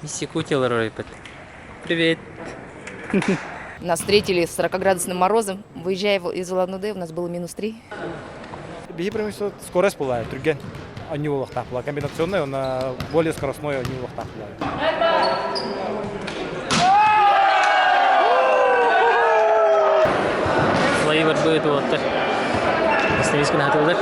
Мисс Якутия олорор Привет! Нас встретили с 40-градусным морозом. Выезжая из Улан-Удэ, у нас было минус 3. Биһи преимущество скорость была, түргэн оонньуу буолуохтаах була. Комбинационный, он более скоростной оонньуу буолуохтаах була. Слои барбыт уоттар. Остановись хатылдар.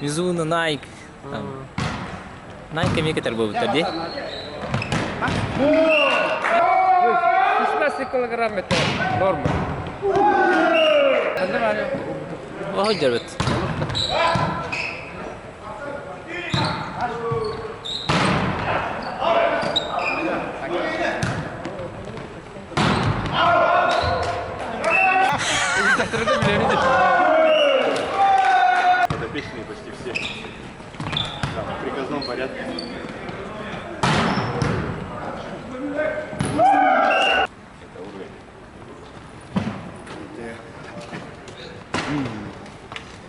Mizuno Nike. Nike эмиэ кэтэр буолбуттар дии. 16 килограмм это норма. Оһойдорбут. Подопечные почти все. Да, в приказном порядке.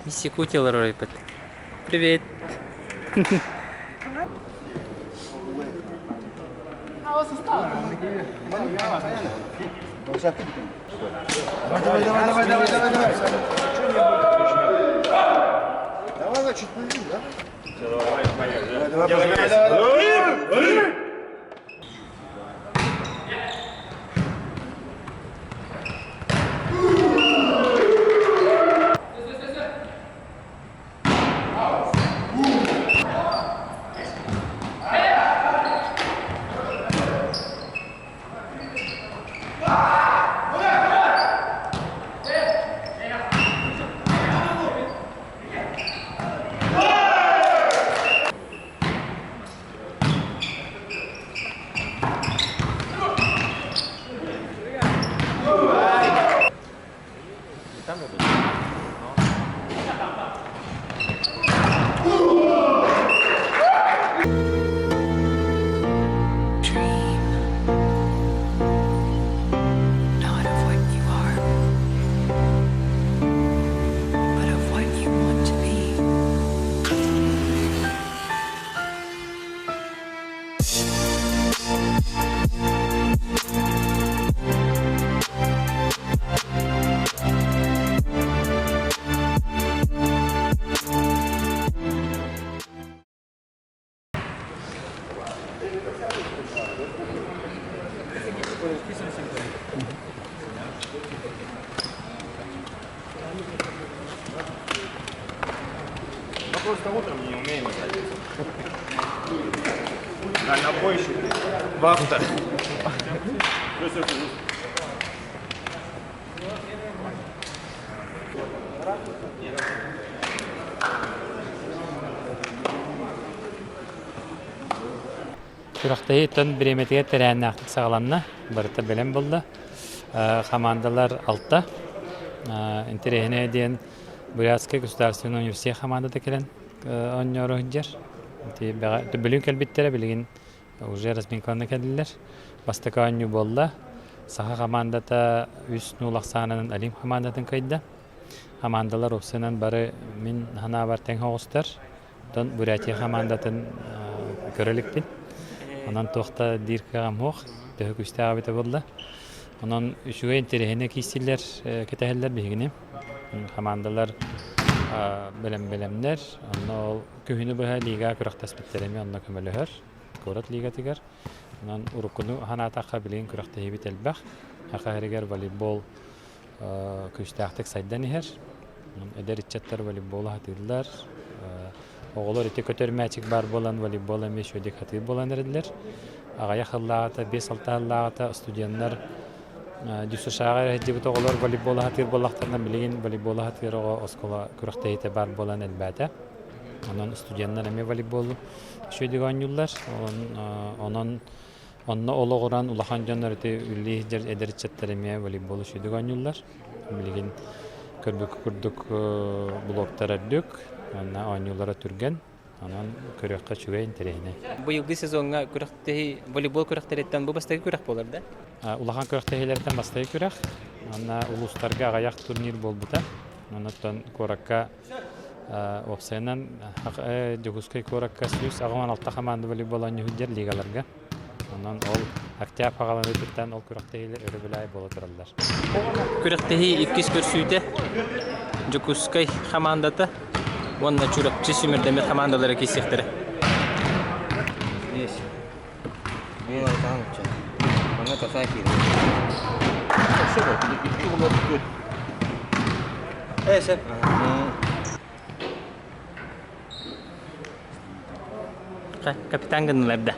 Мисс Якутия олорор Привет! Давай, давай, давай, давай, давай, давай. Давай, чуть да? Давай, давай, давай, давай. Dream not of what you are, but of what you want to be. Мы просто утром не умеем играть. Дальнобойщик. Вахта. Күрэхтэһии төн бириэмэтигэр тэрээһиннээхтик саҕаланна, барыта бэлэм буолла. Хамаандалар алта. Интэриэһинэй диэн Бурятскай государственный университет хамаандата кэлэн оонньоору сылдьар. Бөлүүн кэлбиттэрэ билигин уже разминкалана кэллилэр. Бастакы оонньуу буолла. Саха хамаандата үс нуул ахсаанынан Олимп хамаандатын кыайда. Хамаандалар уопсайынан бары мин санаабар тэҥ оҕустар. Оттон Бурятия хамаандатын көрө иликпин. Онон туох да диир кыаҕым суох. Төһө күүстээх эбитэ буолла. Онон үчүгэй интэриэһинэй киирсиилэр кэтэһэллэр биһигини. Хамаандалар бэлэм-бэлэмнэр. Онно ол күһүнү быһа лига күрэхтэспиттэрэ эмиэ онно көмөлөһөр. Куорат лигатыгар. Онон уруккуну санаатахха билигин күрэхтэһиибит элбэх. Саха сиригэр волейбол күүстээхтик сайдан иһэр. Эдэр ыччаттар волейболу сатыыллар. Оҕолор ити көтөр мээчик баар буолан волейбол эмиэ үчүгэйдик сатыыр буолан эрэллэр. Аҕыйах сыллааҕыта, 5-6 сыллааҕыта студеннар ДЮСШ-ҕа эрэ сылдьыбыт оҕолор волейбол аһатыыр буоллахтарына, билигин волейбол аһатыыр оҕо оскуола күрэхтэһиитэ баар буолан элбээтэ. Онон студеннар эмиэ волейболу үчүгэйдик оонньууллар. Онон онно олоҕуран улахан дьон ити үлэлии сылдьар эдэр ыччаттар эмиэ волейболу үчүгэйдик оонньууллар. Билигин көрбүккэ курдук блоктар үрдүк, уонна оонньуулара түргэн. Онон көрүөххэ үчүгэй, интэриэһинэй. Быйылгы сезоҥҥа күрэхтэһии волейбол күрэхтэриттэн бу бастакы күрэх буолар да? Улахан күрэхтэһиилэртэн бастакы күрэх. Уонна улуустарга аҕыйах турнир буолбута. Онон куоракка уопсайынан Дьокуускай куоракка 186 хамаанда волейбол оонньуур диэн лигаларга. Онон ол октябрь хаҕаланыытыттан ол күрэхтэһиилэр өрөбүл буола тураллар. Күрэхтэһии иккис көрсүүтэ Дьокуускай хамаандата уонна Чурапчы сүүмэрдэммит хамаандалара киирсиэхтэрэ. Есть. Капитан гыннылар да.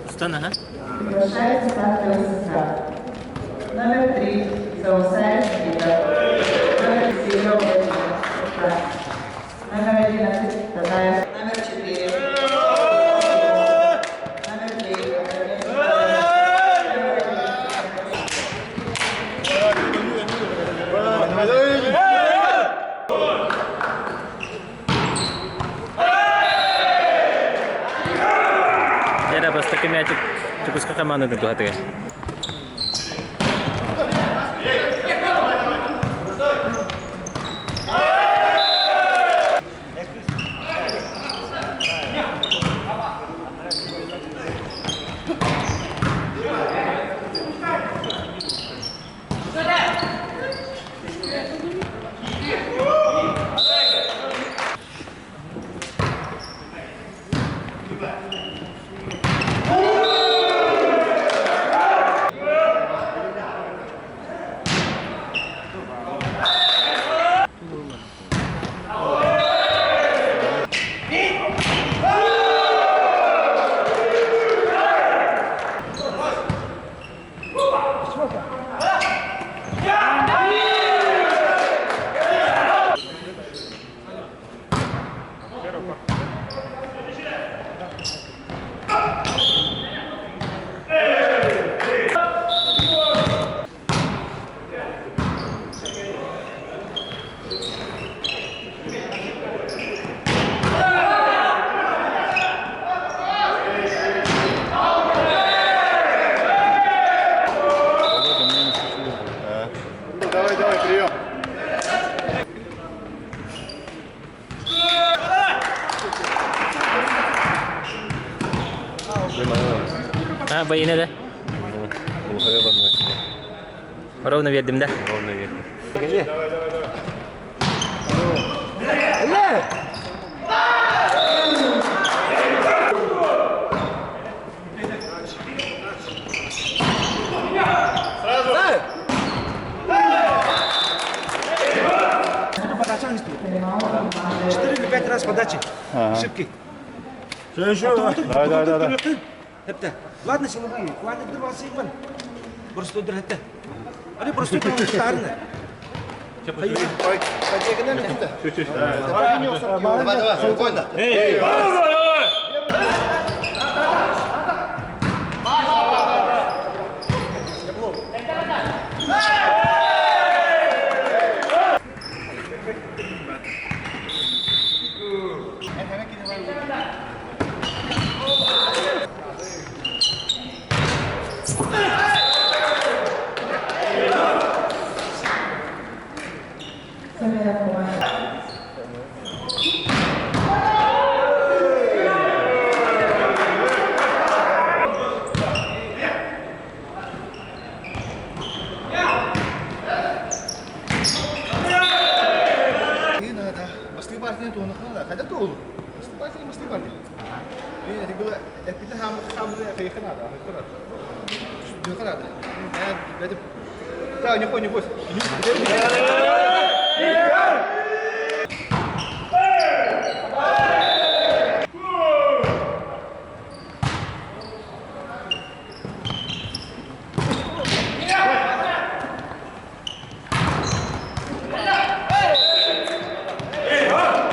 Устан аха. Приглашается стартовый состав. Номер 3. Заусаев Виктор. Номер 7. Номер 11. Тадаев. Номер 4. Номер 9. Эрэ бастакы мээчик Дьокуускай хамаандатын туһатыгар. Давай, давай, прием. А, байына да. Ровно бердим да. Ровно бердим. Четыре или пять раз подачи. Шибки. Да, да, да, да. Хепте. Ладно, силовые. Ладно, дырвался Иван. Просто дырхте. Они просто тарны. Давай, давай, спокойно.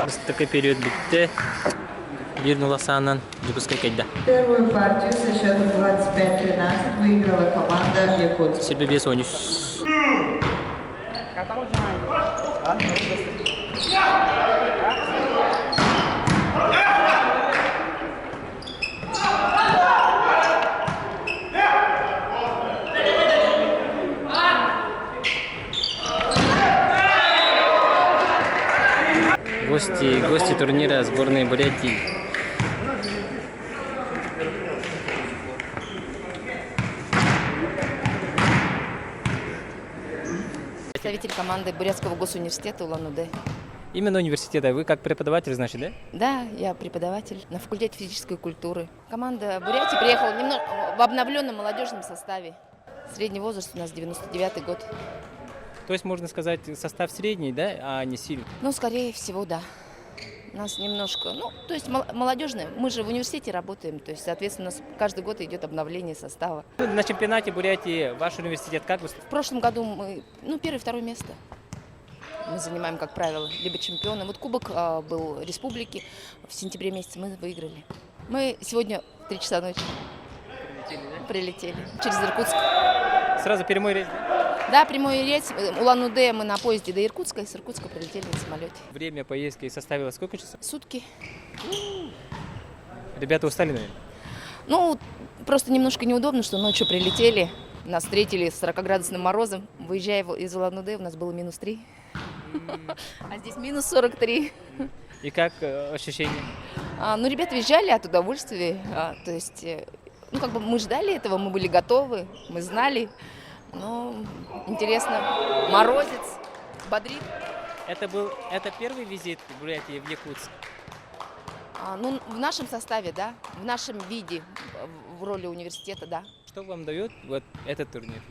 Бастакы период бүттэ. 1-0 ахсаанынан Дьокуускай кыайда. Первую партию со счетом 25-13 выиграла команда Якутск. Сирбе 5-13. Гости, гости турнира сборной Бурятии. Представитель команды Бурятского госуниверситета Улан-Удэ. Именно университета. Вы как преподаватель, значит, да? Да, я преподаватель на факультете физической культуры. Команда Бурятии приехала немного в обновленном молодежном составе. Средний возраст у нас 99 год. То есть, можно сказать, состав средний, да, а не сильный? Ну, скорее всего, да. Нас немножко, ну, то есть молодежные. Мы же в университете работаем, то есть, соответственно, у нас каждый год идет обновление состава. На чемпионате Бурятии ваш университет как выступил? В прошлом году мы, ну, первое-второе место мы занимаем, как правило, либо чемпионы. Вот кубок был республики в сентябре месяце, мы выиграли. Мы сегодня в 3 часа ночи прилетели через Иркутск. Сразу прямой рейс, да? Да, прямой рейс. Улан-Удэ мы на поезде до Иркутска, и с Иркутска прилетели на самолете. Время поездки составило сколько часов? Сутки. Ребята устали, наверное? Ну, просто немножко неудобно, что ночью прилетели. Нас встретили с 40-градусным морозом. Выезжая из Улан-Удэ, у нас было минус 3. А здесь минус 43. И как ощущения? Ну, ребята визжали от удовольствия. То есть, ну, как бы мы ждали этого, мы были готовы, мы знали. Но интересно, морозец бодрит. Это первый визит в Бурятии в Якутск? Ну, в нашем составе, да, в нашем виде, в роли университета, да. Что вам дает вот этот турнир?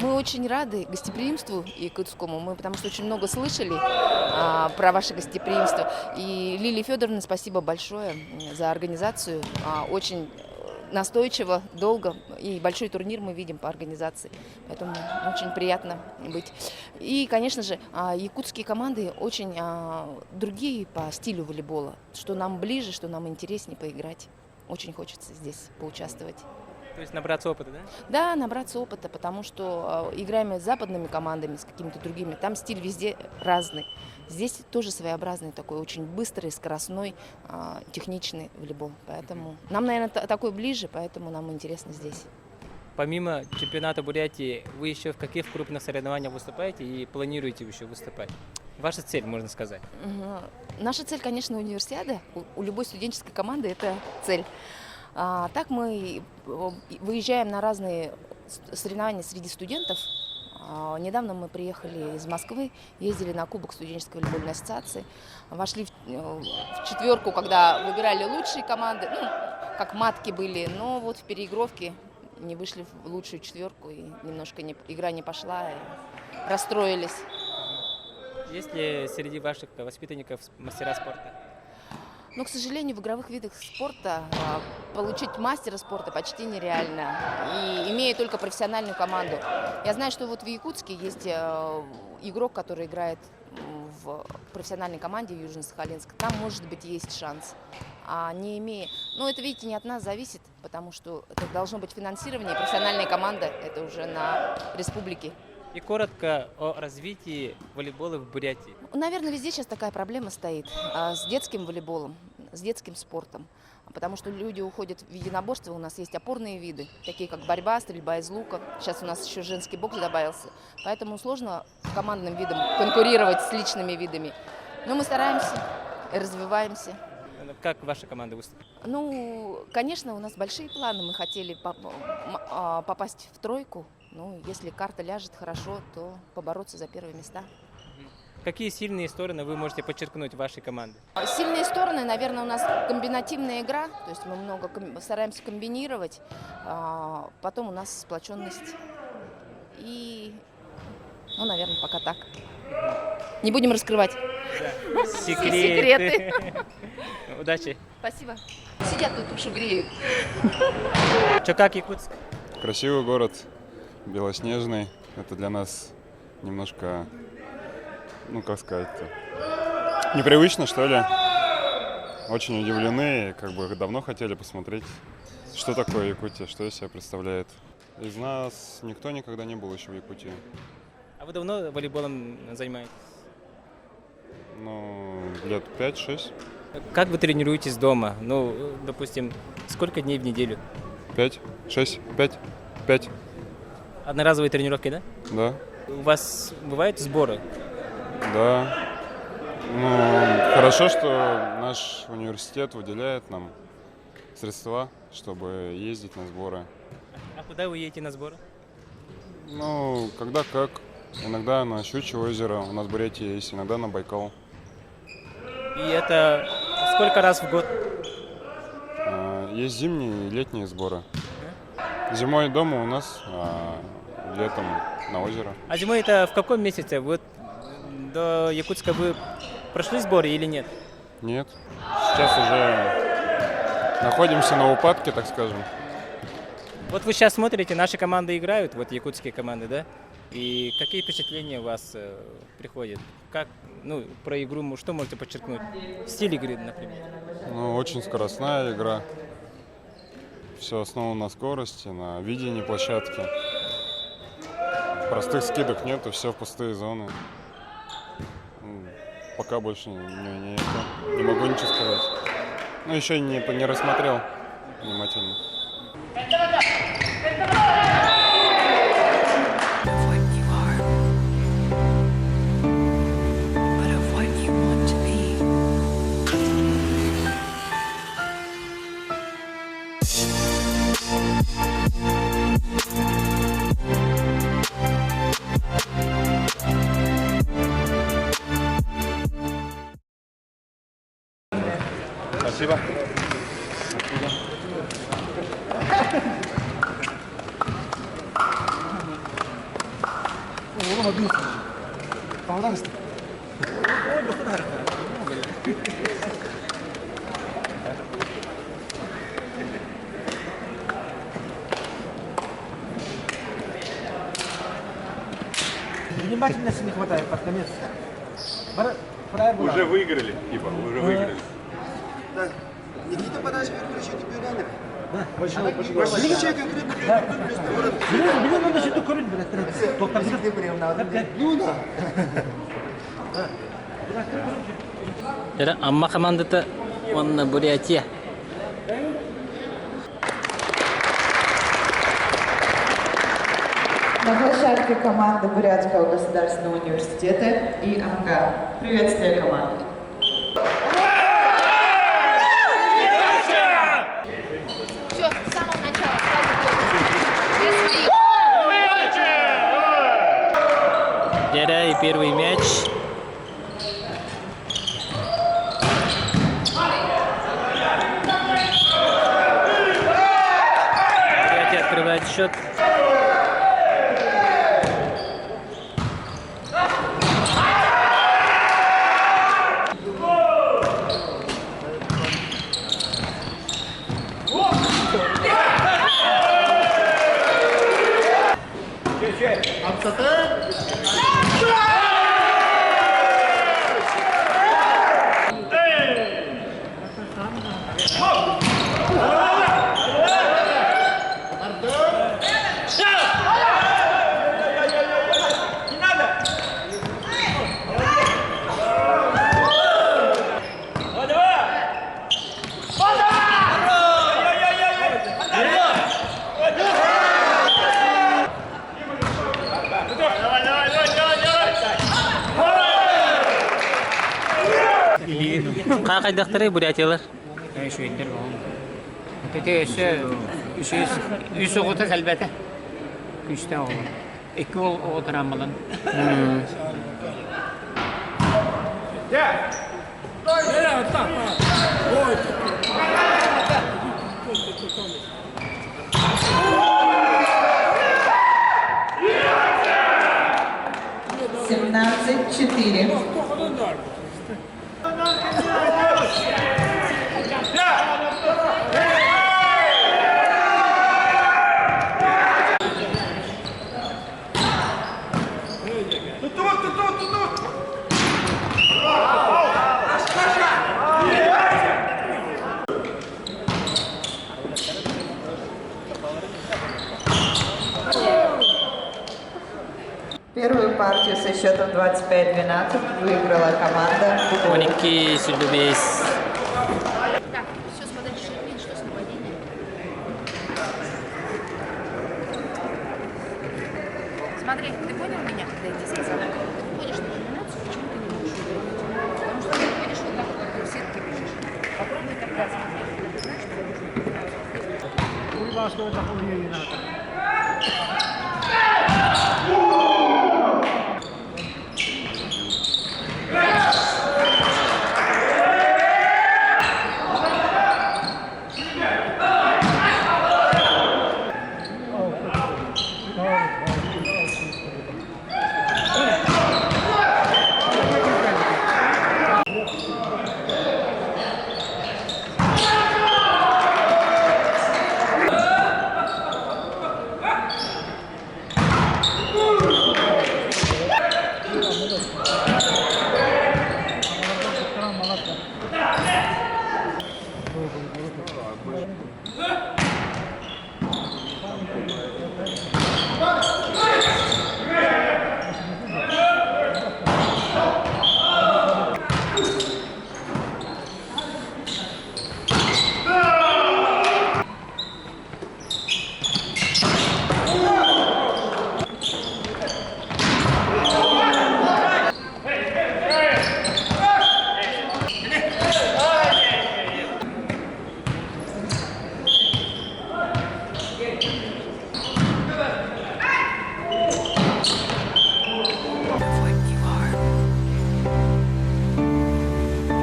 Мы очень рады гостеприимству якутскому, мы потому что очень много слышали про ваше гостеприимство. И Лилии Федоровне спасибо большое за организацию. Очень настойчиво, долго и большой турнир мы видим по организации. Поэтому очень приятно быть. И, конечно же, якутские команды очень другие по стилю волейбола. Что нам ближе, что нам интереснее поиграть. Очень хочется здесь поучаствовать. То есть набраться опыта, да? Да, набраться опыта, потому что играем мы с западными командами, с какими-то другими, там стиль везде разный. Здесь тоже своеобразный такой, очень быстрый, скоростной, техничный волейбол. Поэтому нам, наверное, такой ближе, поэтому нам интересно здесь. Помимо чемпионата Бурятии, вы еще в каких крупных соревнованиях выступаете и планируете еще выступать? Ваша цель, можно сказать. Наша цель, конечно, универсиада. У любой студенческой команды это цель. Так мы выезжаем на разные соревнования среди студентов. Недавно мы приехали из Москвы, ездили на Кубок студенческой волейбольной ассоциации, вошли в четверку, когда выбирали лучшие команды, ну, как матки были, но вот в переигровке не вышли в лучшую четверку, и немножко игра не пошла, и расстроились. Есть ли среди ваших воспитанников мастера спорта? Но, к сожалению, в игровых видах спорта получить мастера спорта почти нереально, и имея только профессиональную команду. Я знаю, что вот в Якутске есть игрок, который играет в профессиональной команде Южно-Сахалинск. Там, может быть, есть шанс. А не имея... Ну, это, видите, не от нас зависит, потому что это должно быть финансирование, и профессиональная команда, это уже на республике. И коротко о развитии волейбола в Бурятии. Наверное, везде сейчас такая проблема стоит с детским волейболом, с детским спортом. Потому что люди уходят в единоборство, у нас есть опорные виды, такие как борьба, стрельба из лука. Сейчас у нас еще женский бокс добавился. Поэтому сложно командным видам конкурировать с личными видами. Но мы стараемся и развиваемся. Как ваша команда выступит? Ну, конечно, у нас большие планы. Мы хотели попасть в тройку. Ну, если карта ляжет хорошо, то побороться за первые места. Какие сильные стороны вы можете подчеркнуть вашей команды? Сильные стороны, наверное, у нас комбинативная игра, то есть мы много стараемся комбинировать. Потом у нас сплоченность. И, ну, наверное, пока так. Не будем раскрывать. Секреты. Удачи. Спасибо. Сидят тут уж греют. Че, как Якутск? Красивый город, белоснежный. Это для нас немножко, ну как сказать-то, непривычно, что ли. Очень удивлены, как бы давно хотели посмотреть, что такое Якутия, что из себя представляет. Из нас никто никогда не был еще в Якутии. А вы давно волейболом занимаетесь? Ну, лет 5-6. Как вы тренируетесь дома? Ну, допустим, сколько дней в неделю? 5, 6, 5, 5. Одноразовые тренировки, да? Да. У вас бывают сборы? Да. Ну, хорошо, что наш университет выделяет нам средства, чтобы ездить на сборы. А куда вы едете на сборы? Ну, когда как. Иногда на Щучье озеро, у нас в Бурятии есть, иногда на Байкал. И это сколько раз в год? Есть зимние и летние сборы. Зимой дома у нас, а летом на озеро. А зимой это в каком месяце? Вот до Якутска вы прошли сборы или нет? Нет. Сейчас уже находимся на упадке, так скажем. Вот вы сейчас смотрите, наши команды играют, вот якутские команды, да? И какие впечатления у вас приходят? Как, ну, про игру, что можете подчеркнуть? Стиль игры, например. Ну, очень скоростная игра. Все основано на скорости, на видении площадки. Простых скидок нету, все в пустые зоны. Пока больше не могу ничего сказать. Ну, еще не рассмотрел внимательно. Of what you are, but of what you want to be. Спасибо. Внимательности не хватает под конец. Уже выиграли, типа, уже выиграли. Никита подача Амма командата уонна Бурятия. На площадке команды Бурятского государственного университета и Амга. Приветствие команды. Все, с самого начала, сразу без слив. Дьэ, и первый мяч. Бурятия открывает счет. Хайдахтарый бурятиялар? Үчүгэйдэр буолан. Ити өссө үс оҕото кэлбэтэ. Күүстээх оҕолор. Икки уол оҕо травмалан. 17-4. Первую партию со счетом 25-12 выиграла команда БГУ. 12 сүлбэбиэс. Так, все, смотрите, что с нападением. Смотри, ты понял меня, когда я тебе сказала? Ты выходишь на комбинацию, почему ты не можешь ударить? Потому что ты выходишь вот так вот, вокруг сетки бежишь. Попробуй тогда смотреть, когда ты знаешь, что нужно. Of what you are,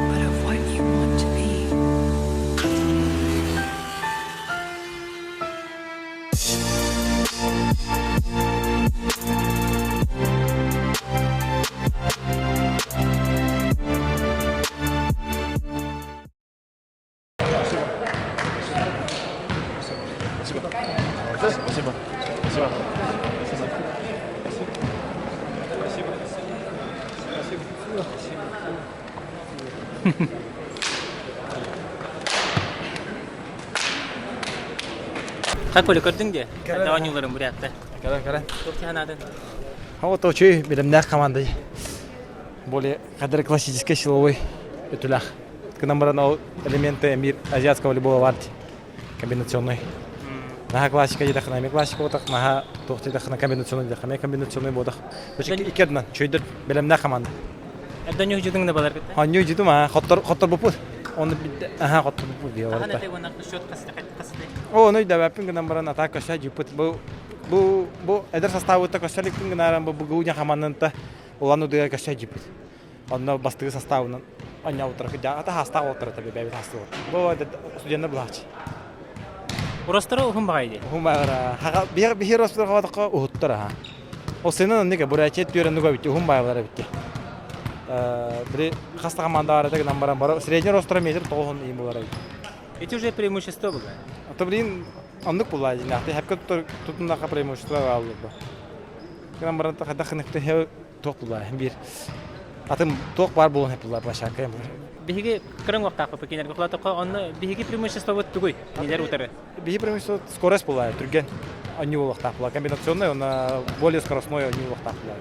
but of what you want to be. Спасибо. Спасибо. Спасибо. Спасибо. Спасибо. Как поле көрдүҥ дии? Оонньууларын бурятта. Кэрэ, кэрэ. Туох санаатын? Вот очень бэлэмнээх команда. Более кадр классический силовой өтүлэх. Гынан баран ол элементы мир азиатского волейбола бар комбинационный. Наха классика диэтэххинэ эмиэ классика буотах, наха туох диэтэххинэ комбинационный диэтэххинэ эмиэ комбинационный буотах. Икки чөйдөр бэлэмнээх команда. Эрдэ үһү да балар кытта. Онньуу дьүтүм аа хоттор хотторбуппут. Оны аха хотторбуппут диye Хаһан этэй уонна счет хасытай? О, ону өйдөбөппүн гынан баран атаак көсө дьүппүт. Бу бу бу эдэр составыта көсөлүкпүн гынааран бу БГУ хаманнанта Улан Удыга көсө дьүппүт. Онно бастыгы составынан онньообуттара кыдьа ата хаастаах уолаттара таби бэйбит хаастылар. Бу студеннар булааччы. Урастара уһун баҕайы дии. Уһун баҕара. Хаха биһир биһир ростор хаватакка уһуттар аха. Ол сенен оннук бурячет түөрэн нуга битти уһун баҕалара битти. Били хаста команда барата гынан баран бара средний ростора метр тоҕуһун иин булар эбит. Эти уже преимущество было. А то блин оннук булла дьинахты хепке тутуннаха преимущество бааллы бу. Гынан баран хайдах хыныкты туох булла биир атын туох баар буолуон сөп булла площадка Биһиги кырын уохтаахпыт кинилэргэ холоотоххо онно биһиги преимуществобут тугуй? Кинилэр утары. Биһи преимущество скорость буолла түргэн оонньуу буолуохтаах буолла комбинационный уонна более скоростной оонньуу буолуохтаах буолла.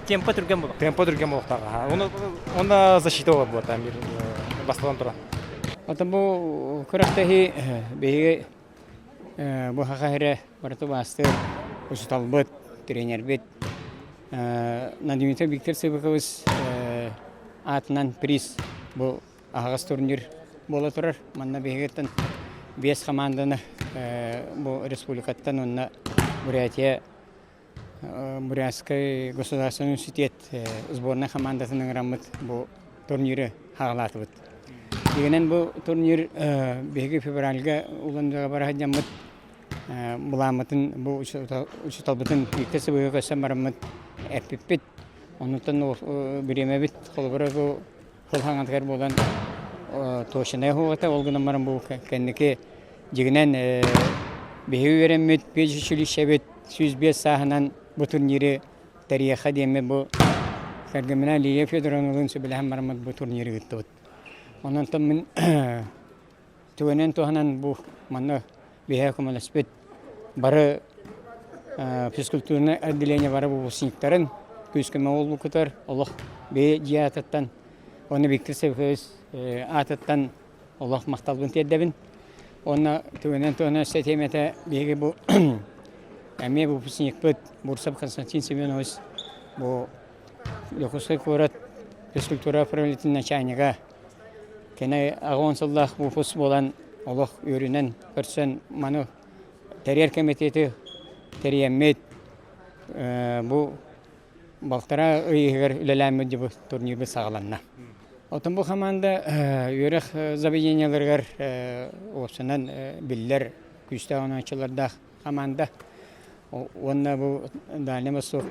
Темпа түргэн буолуох. Темпа түргэн буолуохтаах. Оны онно защита буолар буолла биир бастатан туран. Ата бу күрэхтэһии биһиги бу саха сирэ барыта убаастыыр учууталбыт, тренербит Надимита Виктор Сыбыкович аатынан приз бу. аһаҕас турнир буола турар. Манна биһигиттэн биэс хамаанданы бу республикаттан уонна Бурятия Бурятскай государственный университет сборнай хамаандатын ыҥыраммыт бу турниры хаалаатыбыт. Дигэнэн бу турнир биһиги февральга Улан-Удэҕэ бара сылдьаммыт былааммытын бу учууталбытын Виктор Сыбыга көрсөн бараммыт эппиппит. Оннуттан бириэмэбит холобура бу сыл хаҥатыгар буолан точнай уһуоҕата ол гынан баран бу кэнники дьигинэн биһиги үөрэммит педучилищебит 105 сааһынан бу турниры тэрийиэххэ диэммит бу кэргэмминээн Лилия Федоровналыын сөбүлэһэн бараммыт бу турниры ыыттыбыт. Онон мин түгэнэн туһанан бу манна биһиэхэ көмөлөспүт бары физкультурнай отделение бары выпускниктарын күүс-көмө буолбуккутугар олох бэйэ дьиэ аатыттан уонна Виктор Саввич аатыттан олох махталбын тиэрдэбин. Уонна түгэнэн туһанан өссө тиэмэтэ биһиги бу эмиэ выпускникпыт Бурцев Константин Семенович бу Дьокуускай куорат физкультура управлениетын начальнига Кини аҕа уон сыллаах выпуск буолан олох үөрүүнэн көрсөн маны тэрийэр кэмитиэти тэрийэммит бу балтараа ый иһигэр үлэлээммит дьэ бу турнирбыт саҕаланна. Оттон бу хамаанда үөрэх заведениеларыгар уопсанан биллэр күүстээх оонньооччулардаах хамаанда. Уонна бу Дальний Восток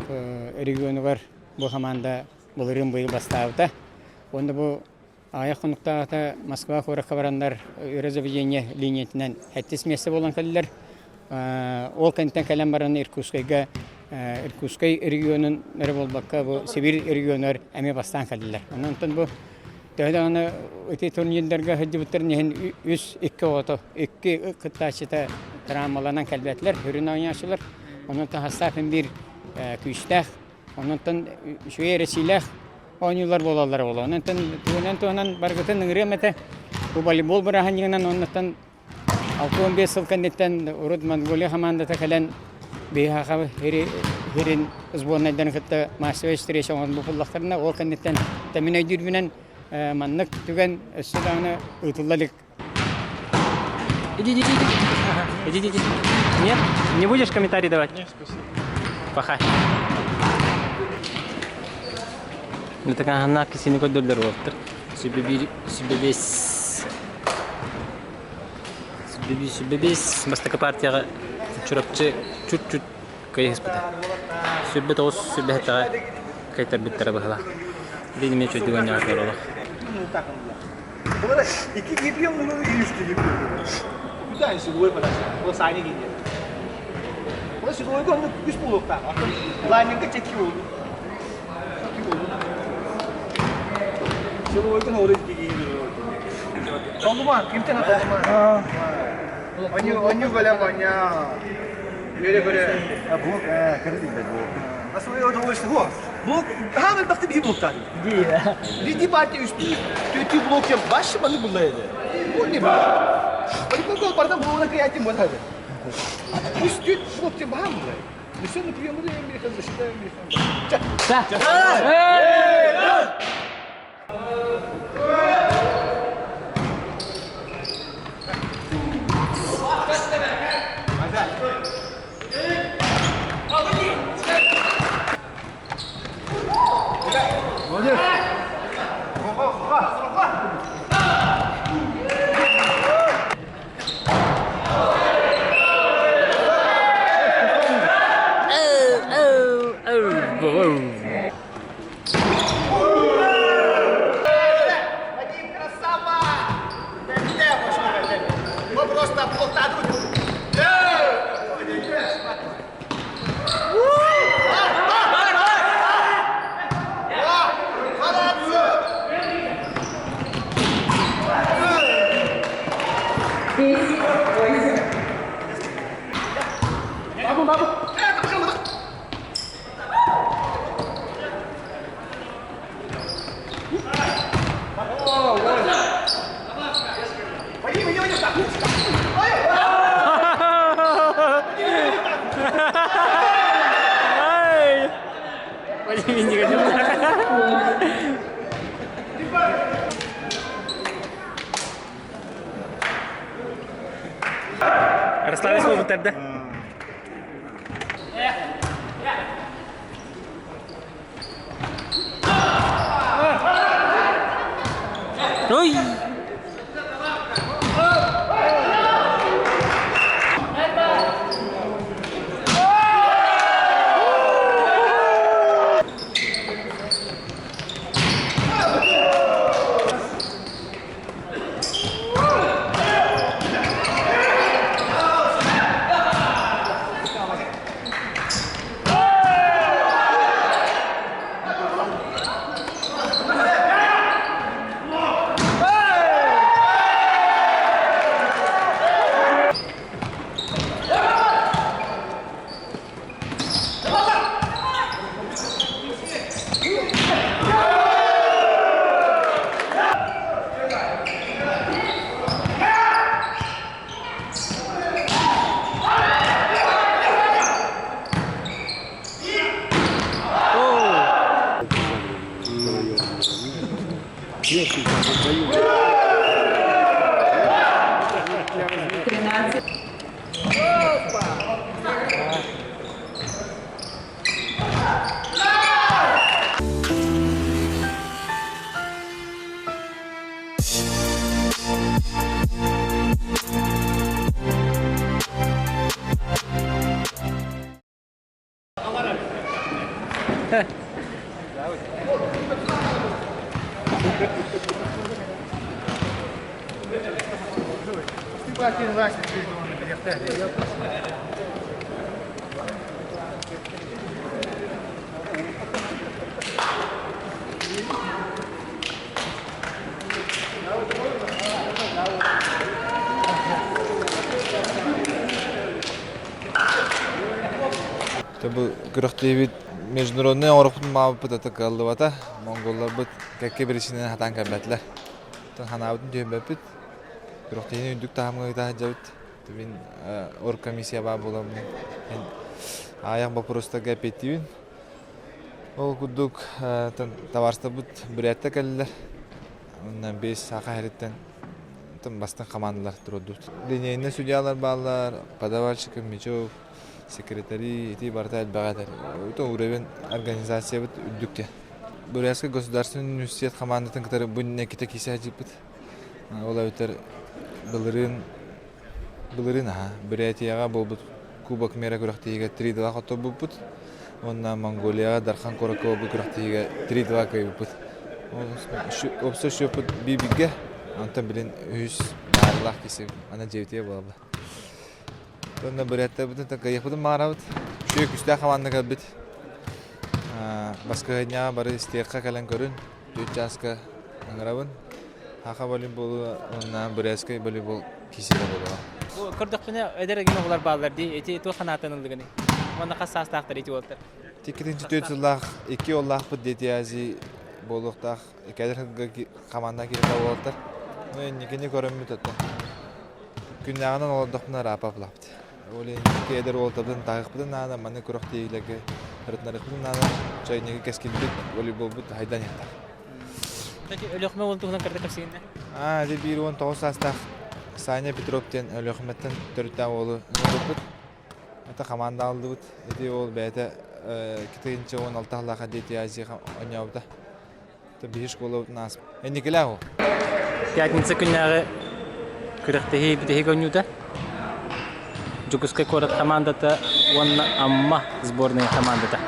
регионугар бу хамаанда былырыын быйыл бастаабыта. Уонна бу аҕыйах хонуктааҕыта Москва куоракка бараннар үөрэ заведение линиятынан сэттис миэстэ буолан кэллилэр. Ол кэнниттэн кэлэн баран Иркутскайга Иркутскай регионун эрэ буолбакка бу Сибирь регионугар эмиэ бастаан кэллилэр. Онон бу төһө даҕаны ити турнирдарга сылдьыбыттарын иһин үс икки оҕото икки кыттааччыта травмаланан кэлбэтилэр, сүрүн оонньооччулар. Онон састаап биир күүстээх Онон үчүгэй эрэсиилээх оонньуулар буолаллара буолуо. Онон туһунан туһунан барыгытын ыҥырыам этэ. Бу волейбол бырааһынньыгынан оннуттан 65 сыл кэнниттэн урут Монголия хамаандата кэлэн биһиэхэ хирин сборнайдарын кытта массовай встреча оҥорбут буоллахтарына ол кэнниттэн мин өйдүүрбүнэн маннык түгэн өссө даҕаны ыытылла илик. Иди, иди, иди. Ага. Иди, иди, иди. Нет? Не будешь комментарий давать? Нет, спасибо. Паха. Такаһаннаах кисини көрдөллөр уоттар. Сүбэ биир, сүбэ бес. Сүбэ биир, сүбэ бес. Бастакы партияҕа Чурапчы чуть-чуть кыайыспыта. Сүбэ тоҕус, сүбэ сэттэ кайтарбыттара быһыла. Билимэ чөйдүгэн ньаҕар олох. İki gidiyor bunu üç gidiyor. Bir tanesi gol подача. O sahne geliyor. O силовой gol üç bulukta. Line'ın çekiyor oldu. Çekiyor oldu. Силовой gol oraya gidiyor. Толума, кимтен толума. Оню оню голям оня. Göre göre. Блок, кредит блок. Асыл удовольствие. Блок, хамыл бакты bir блок тады. Лиди партия үстü, төтü блок yap, başı bana bullaydı. Bu ne bu? Bana bu bardan bu ona kıyatım bu hadi. Üstü блок тем бахам булай. Все на прием да я защитаем. Да. Вадим, красава! Мы просто блок Вадим, не хотел. Расслабиться буолбуттар да. Ой! Бу күрэхтэһиибит международнай оҥорохпутун маабыппыт ата кыаллыбата. Монголларбыт кэккэ биричиинэнэн сатаан кэлбэтилэр. Оттон санаабытын түһэрбэппит. Күрэхтэһиини үрдүк таһымҥа ыыта сылдьабыт. Мин оргкомиссия баар буоламмын аҕыйах боппуруостарга эппиэттиибин. Ол курдук табаарыстарбыт бүрээттэр кэллилэр. Уонна биэс саха иһиттэн бастыҥ хамаандалар туруордубут. Линейнай судьялар бааллар, подавальщик Мичев, секретари ити барыта элбэҕи этэр. Уровень организациябыт үрдүк Бурятскай государственный университет хамаандатын кытары бу инники киирсэ сылдьыбыт. Ол эбэтэр былырыын былырыын аһа Бурятияҕа буолбут Кубок мира күрэхтэһиигэ 3-2 хотторбуппут. Уонна Монголияҕа Дархан куоракка буолбут күрэхтэһиигэ 3-2 кыайбыппыт. Уопсай счеппут биир-бииргэ, онтон билин үһүс баарылаах киирсэбит. Аны дьиэбитигэр буолла. Уонна буряттарбытын кыайыахпытын баҕарабыт. Үчүгэй күүстээх хамаанда кэлбит. Баскыһыанньаҕа бары истиэххэ кэлэн көрүн. Түөрт чааска ыҥырабын. Саха волейболу уонна бурятскай волейбол киирсиитэ буолуоҕа. Бу көрдөхпүнэ эдэр гына оҕолор бааллар дии. Ити туох санааттан ыллыгыный? Уонна хас саастаахтар ити уолаттар? Иккитинчи түөрт сыллаах икки уоллаахпыт Дети Азии буолуохтаах кэлэр сылга хамаанда киирбэ уолаттар. Ну инникини көрөммүт оттон. Күннээҕинэн олордохпуна ыраапа-аплаабыт. Ол инники эдэр уолаттарбытын таһыахпытын наада, маннык күрэхтэһиилэргэ ырытынарыахпытын наада. Чайнигы кэскилбит, волейболбут хайдан иһиэхтээх. Кстати, Өлүөхүмэ уолун туһунан кырдык кэпсиигин Аа, ити 1-19 саастаах Саня Петров диэн Өлүөхүмэттэн төрүттээх уолу ыҥырбыппыт. Это хамаанда алдыбыт. Ити уол бэйэтэ 2016 сыллаахха Дети Азии оонньообута. Биһи школабытын ааспыт. Инникилээх ол. Пятница күннээҕи күрэхтэһии бүтэһик оонньуута. Дьокуускай куорат хамаандата уонна Амма сборная хамаандата.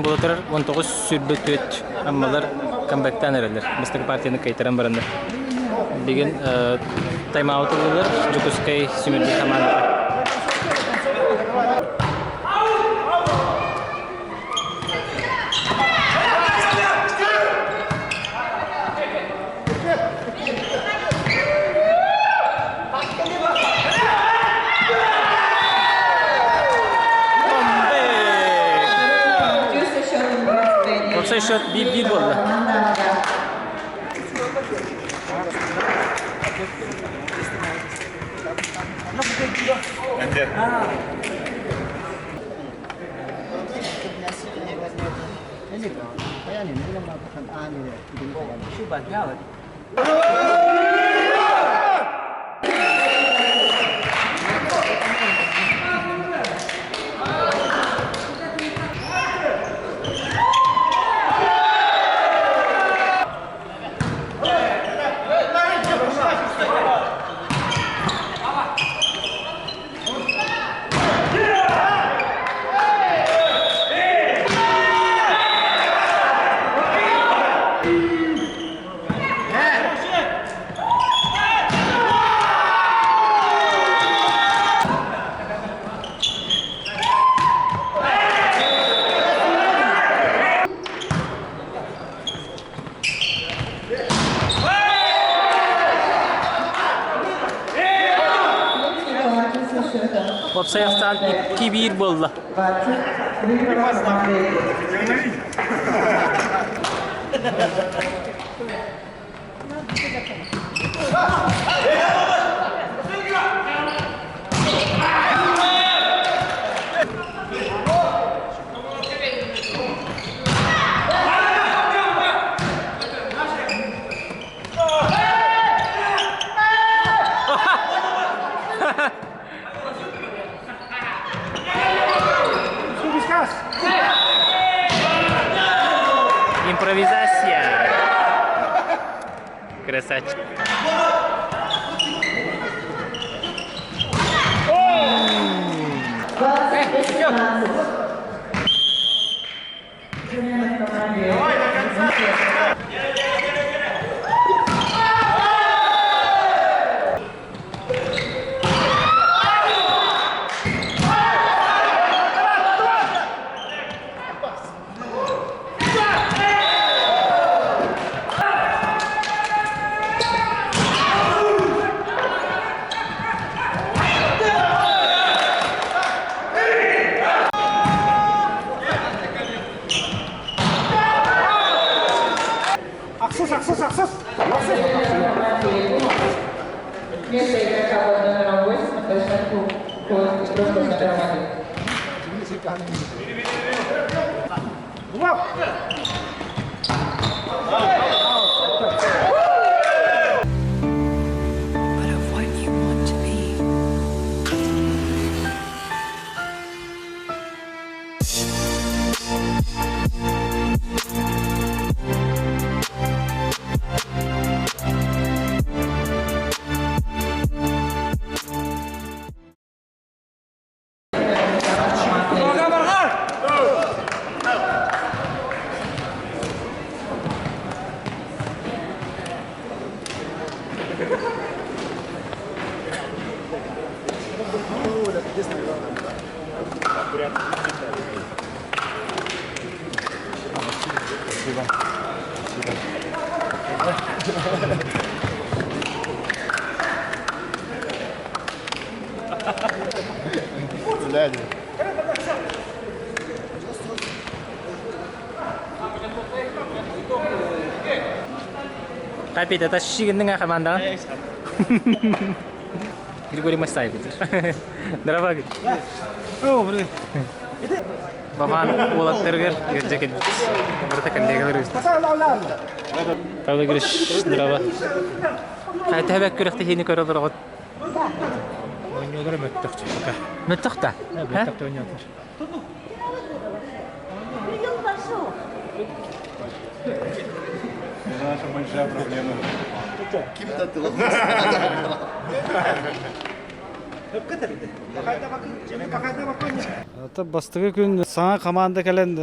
Үһүс тайм буола турар 19-24 Аммалар камбэктаан эрэллэр. Бастакы партияны кыайтаран бараннар. Билигин тайм-аут ыллылар Дьокуускай сүүмэрдиир хамаандата. Уопсай счет 1-1 буолла. Уопсай ахсаан 2-1 буолла. Импровизация. Красавчик. Ахсыс, ахсыс, ахсыс! Место игрока под номером 8 на площадку входит игрок под номером 1. But of what you want to be. Капит, это шигиннің команда. Григорий Масаев. Здорово. О, блин. Бабан уолаттарыгар ыалдьа кэлбит. Барыта коллегалар Павел Игоревич, здорово. Хайта бэк күрэхтэһиини көрө олороҕут? Оонньуулара мөлтөх пока. Мөлтөх да? Мөлтөх оонньоотор. Это наша большая проблема. Бастакы күн саҥа команда кэлэн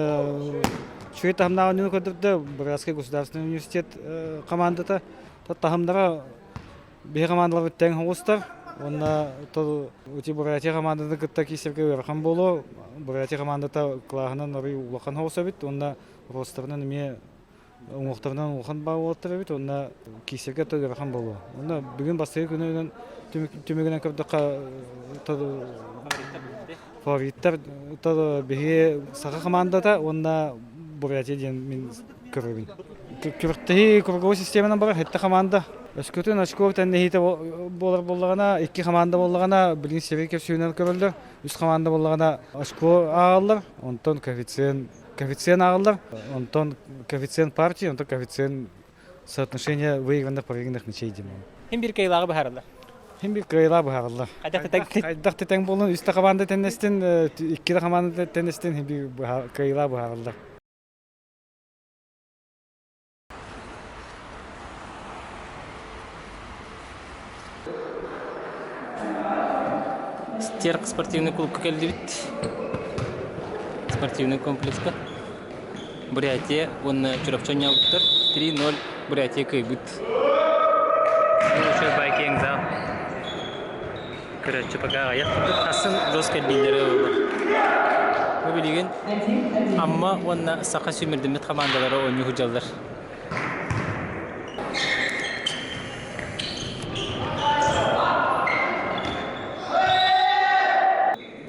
үчүгэй таһымнаах оонньууну көрдөрдө. Бурятский государственный университет командата таһымнара биһи командаларбыт тэҥ оҕустар. Уонна ути Бурятия команданы кытта киирсэргэ ыарахан буолуо. Бурятия командата кылааһынан арый улахан оҕус эбит. Уонна ростарынан эмиэ уҥуохтарынан улахан баа уолаттар эбит уонна киирсэргэ да ыарахан буолуо. Уонна бүгүн бастакы күнүнэн түмүгүнэн көрдөххө фавориттар биһиги саха командата уонна Бурятия диэн мин көрөбүн. Күрэхтэһии круговой системанан барар сэттэ команда. Өскөтүн очко тэннэһиитэ буолар буоллаҕына, икки команда буоллаҕына, билигин сири көрсүүнэн көрөллөр. Үс команда буоллаҕына очко ааҕаллар, онтон коэффициент коэффициент ааҕыллар, онтон коэффициент партии, онтон коэффициент соотношение выигранных проигранных мячей диэн. Хим бир кыайыылааҕы быһаараллар. Хим бир кыайыылаах быһаараллар. Хайдах да тэҥ буолун, үс да команда тэннэстин, икки да команда тэннэстин, хим бир кыайыылаах быһаараллар. Стерх спортивный клубка кэллибит. Спортивный комплекска. Бурятия уонна Чурапчы оонньообуттар. 3-0 Бурятия кыайбыт. Лучший байкинг зал. Көрөөччү пока аҕыйах курдук. Атын жестко биллэрэ буолар. Бу билигин Амма уонна Саха сүүмэрдэммит хамаандалара оонньуу сылдьаллар.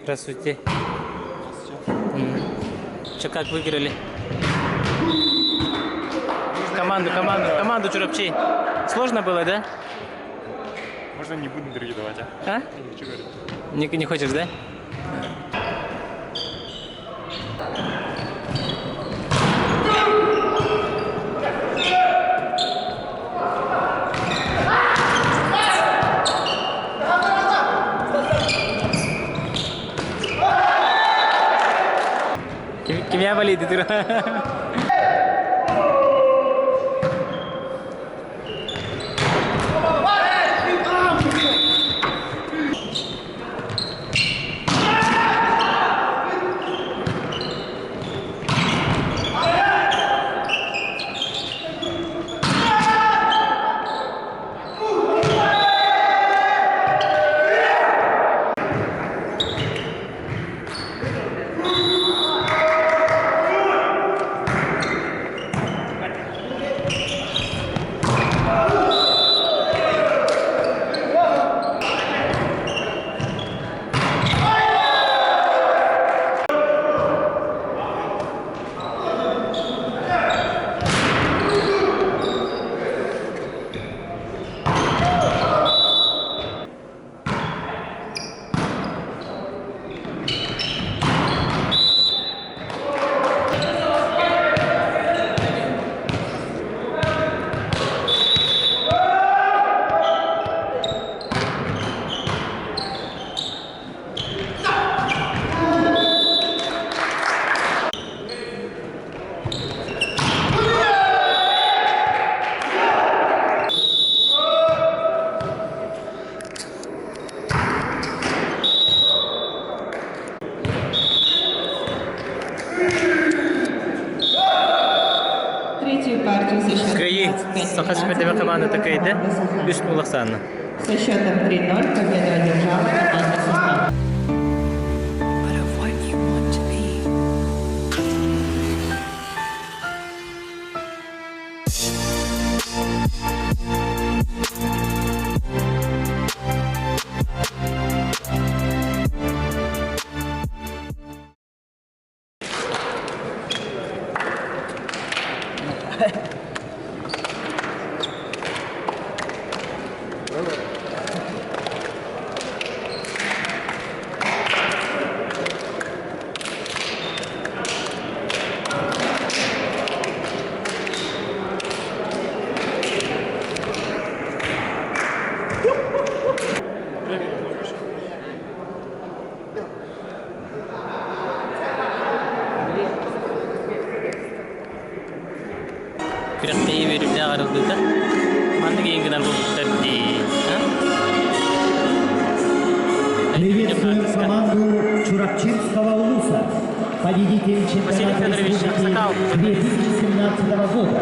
Здравствуйте. Че, как выиграли? Команду, команду, команду Чурапчи. Сложно было, да? Можно не буду интервью давать, а? А? Не хочу говорить. Не, не хочешь, да? Кимия болит, Третью партию со счетом Кыайыы Саха сүүмэрдэммит хамаандата кыайда үс улахсаанна. Со счетом 3-0 победу одержала команда Саха. But of what you want to be. Күрэхтэһии үөрүүлээх арыллыыта маннык иһин гынар буолбуттар дии. Чурапчинского улуса. Победитель Василий чемпионата Федорович республики Аксакал. 2017 года.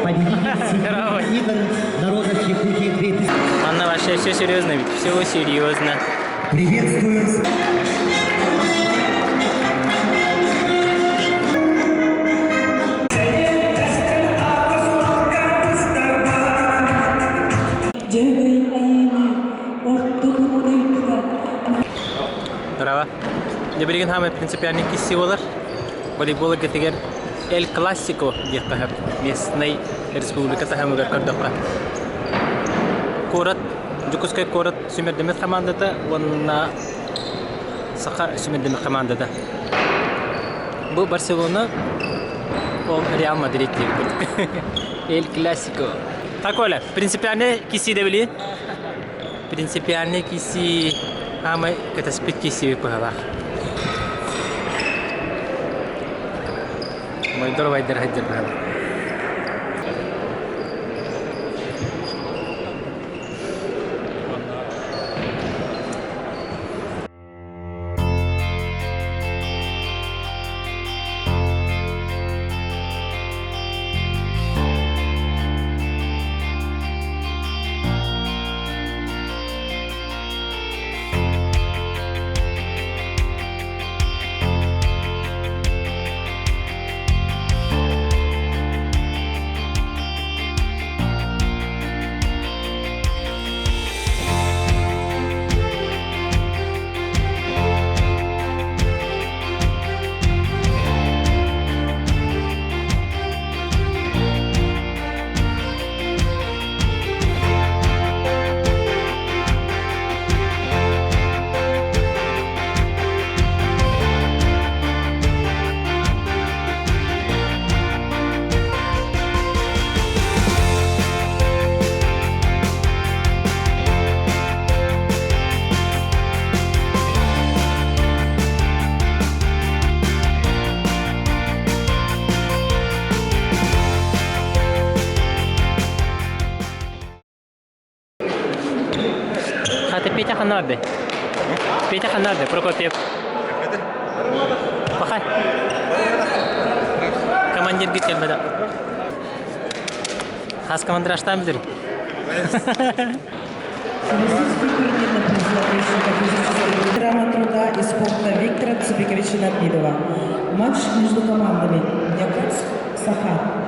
Победитель седьмых игр народов Якутии 2000. Анна, вообще все серьезно ведь, все серьезно. Приветствуем Браво. Дьэ билигин хаамай принципиальный кисси буолар. Волейбол эйгэтигэр Эль Классико диэххэ сөп. Местнай республика таһымыгар көрдөххө. Куорат, Дьокуускай куорат сүүмэрдэммит хамаандата уонна Саха сүүмэрдэммит хамаандата. Бу Барселона, ол Реал Мадрид диэбит. Эль Классико. Так, Оля, принципиальный кисси да билин? Принципиальный киси хаамай кэтэспит киси быһалаах. Мойдор вайдар сылдьар быһалаах. Хата Петя ханнарды. Петя ханнарды, Прокопьев. Пахай. Командир гит келмеді. Хас командир аштан билер. Ветерана труда и спорта Виктора Цупиковича Напидова. Матч между командами Якутск, Саха.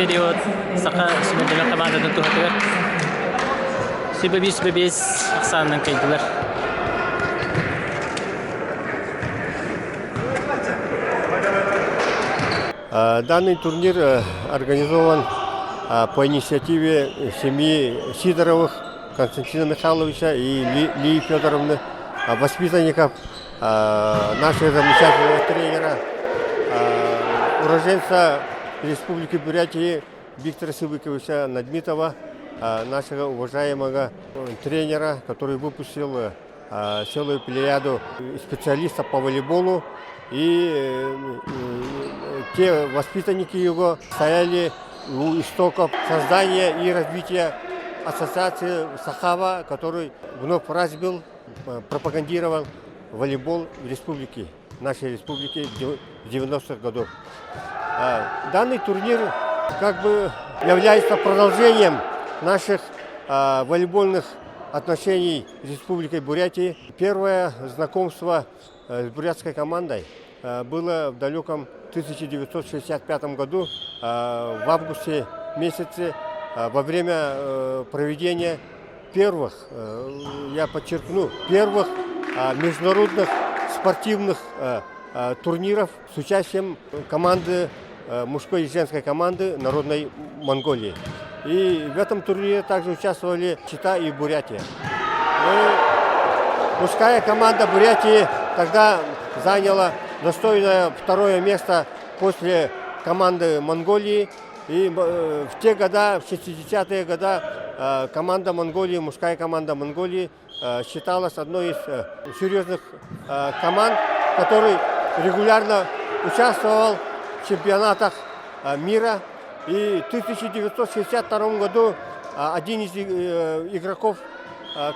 период саха сүмэрдэмэ командатын туһатыгар сүбэ биир сүбэ биэс ахсаанынан кыайдылар. Данный турнир организован по инициативе семьи Сидоровых Константина Михайловича и Лии Федоровны, воспитанников нашего замечательного тренера, уроженца Республики Бурятии Виктора Сывыковича Надмитова, нашего уважаемого тренера, который выпустил целую плеяду специалистов по волейболу. И те воспитанники его стояли у истоков создания и развития ассоциации Сахава, который вновь разбил, пропагандировал волейбол в республике, нашей республике 90-х годов. Данный турнир как бы является продолжением наших волейбольных отношений с Республикой Бурятии. Первое знакомство с бурятской командой было в далеком 1965 году, в августе месяце, во время проведения первых, я подчеркну, первых международных спортивных турниров с участием команды, мужской и женской команды Народной Монголии. И в этом турнире также участвовали Чита и Бурятия. Ну, мужская команда Бурятии тогда заняла достойное второе место после команды Монголии. И в те года, в 60-е годы, команда Монголии, мужская команда Монголии считалась одной из серьезных команд, который регулярно участвовал в чемпионатах мира. И в 1962 году один из игроков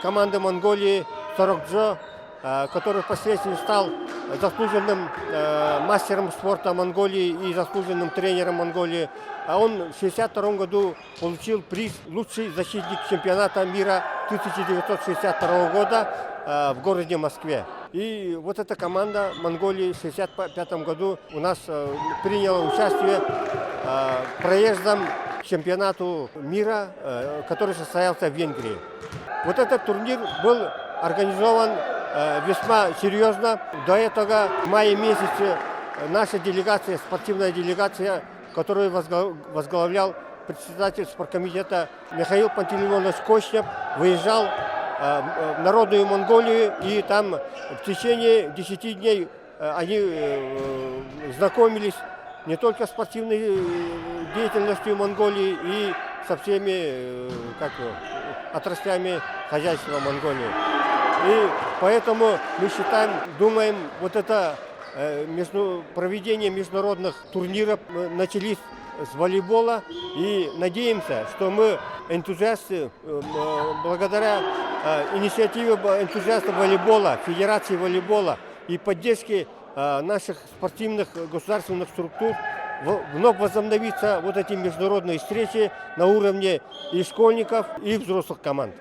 команды Монголии Сорокджо, который впоследствии стал заслуженным мастером спорта Монголии и заслуженным тренером Монголии, а он в 1962 году получил приз «Лучший защитник чемпионата мира 1962 года» в городе Москве. И вот эта команда Монголии в 1965 году у нас приняла участие проездом к чемпионату мира, который состоялся в Венгрии. Вот этот турнир был организован весьма серьезно. До этого в мае месяце наша делегация, спортивная делегация, которую возглавлял председатель спорткомитета Михаил Пантелеймонович Кочнев, выезжал в Народную Монголию, и там в течение 10 дней они знакомились не только с спортивной деятельностью Монголии и со всеми как, отраслями хозяйства Монголии. И поэтому мы считаем, думаем, вот это проведение международных турниров начались с волейбола. И надеемся, что мы, энтузиасты, благодаря инициативе энтузиастов волейбола, Федерации волейбола и поддержке наших спортивных государственных структур, вновь возобновится вот эти международные встречи на уровне и школьников, и взрослых команд.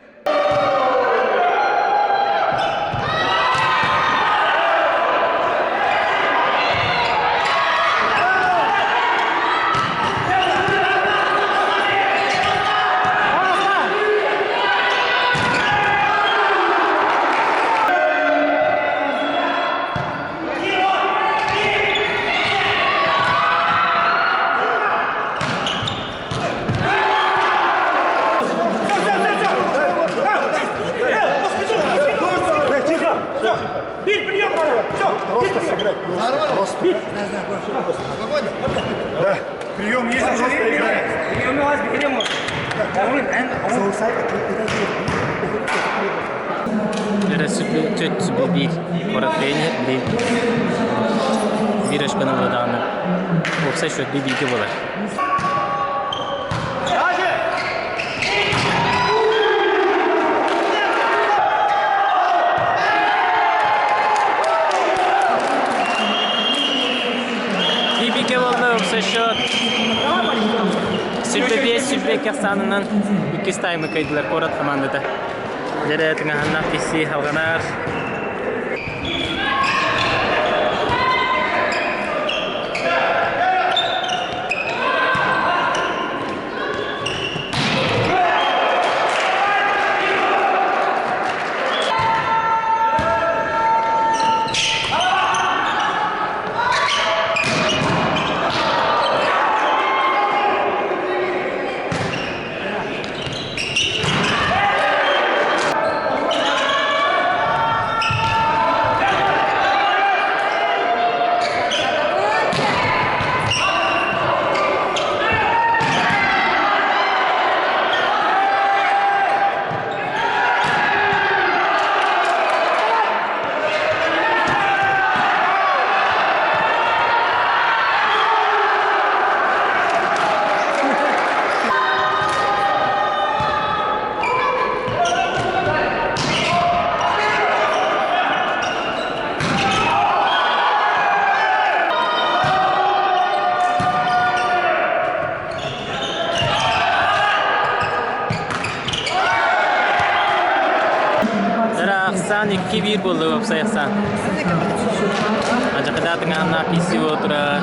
Да. Прием есть, просто играет. Төрөспүүт биир куорат тренер биир биир өшкөн ылла уопсай счет бииргэ буолар. Бииргэ буолла уопсай счет. Сүүрбэ биэс сүүрбэ икки ахсаанынан иккис таймы кыайдылар куорат командата. Дьэрэ тыҥаһыннаах киһи халҕанар. Ахсаан 2-1 буолла уопсай ахсаан. Адьакыда тыҥааннаах киирсии буола турар.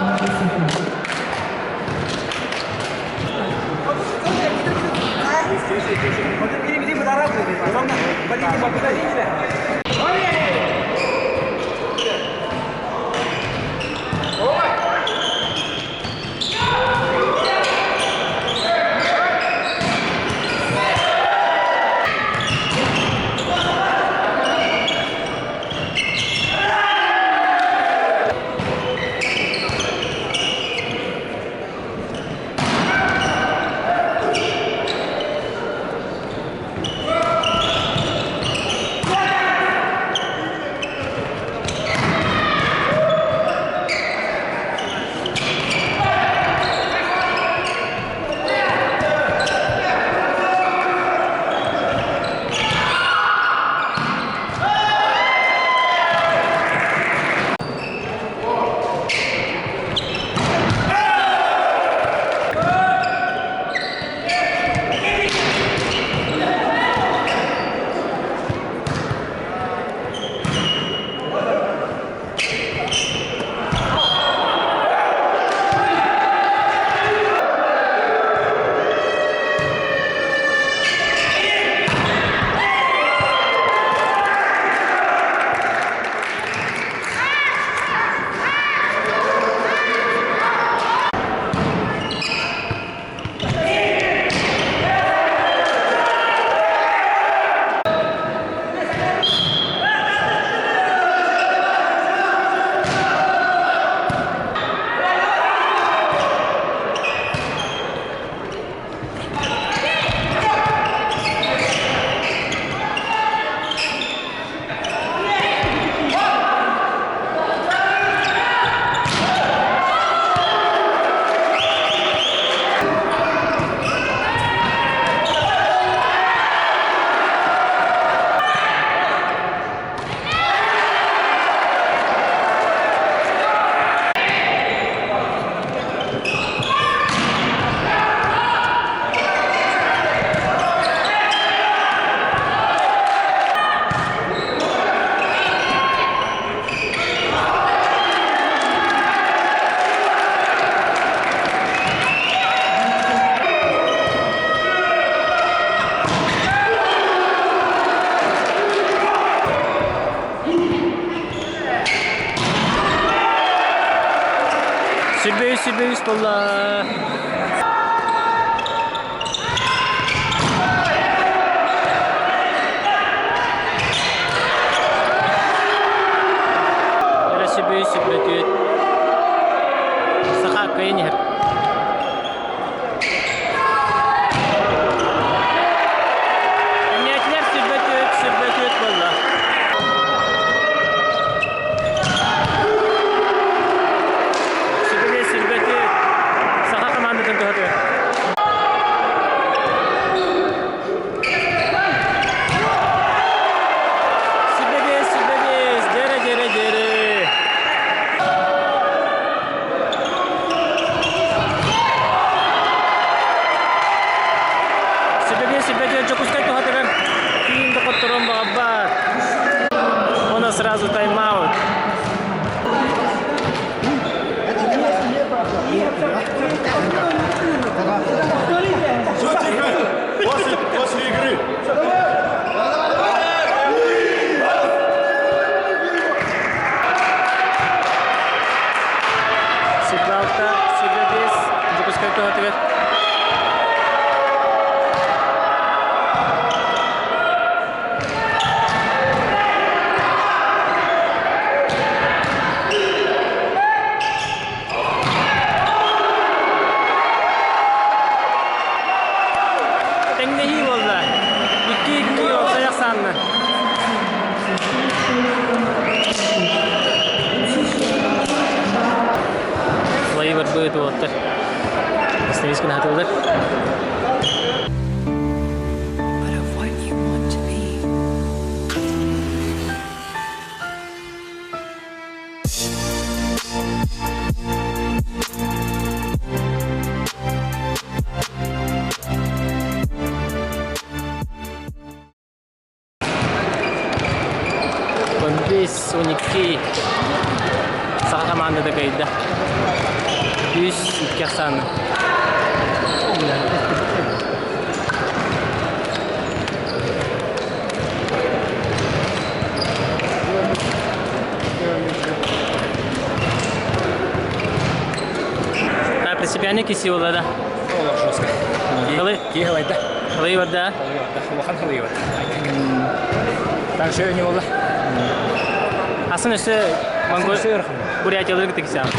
Сүрбэ үс, сүрбэ үс буолла. Эрэ сүрбэ үс, сүрбэ түөрт. Саха кыайан иһэр. Эмнээтилэр 24, 24 буолла. Сүбэлиэ 24. Саха командатын туһатыгар. Сүбэлиэ, сүбэлиэ, дьэрэ, дьэрэ, дьэрэ. Сүбэлиэ, сүбэлиэ, Дьокуускай туһатыгар киин да хотторон баҕарбат. Она сразу тайм-аут. После, после игры. Сигналта, Сигнадис, Дьокуускай туһатыгар. Тэҥнэһии буолла. 2-2 уопсай ахсаанна. Слои барбыт уолаттар. Остановись хатыллар. But of what you want to be. 52 саха командата кыайда. 3-2 ахсаанна. Так, принципиальный киси буолла да? Олох жестко. Хылы? Киһи хылайда. Хылый барда? Улахан хылый барда. Так что не болды. Асын өссө Монгол Бурятиялар кытта кисэҕин.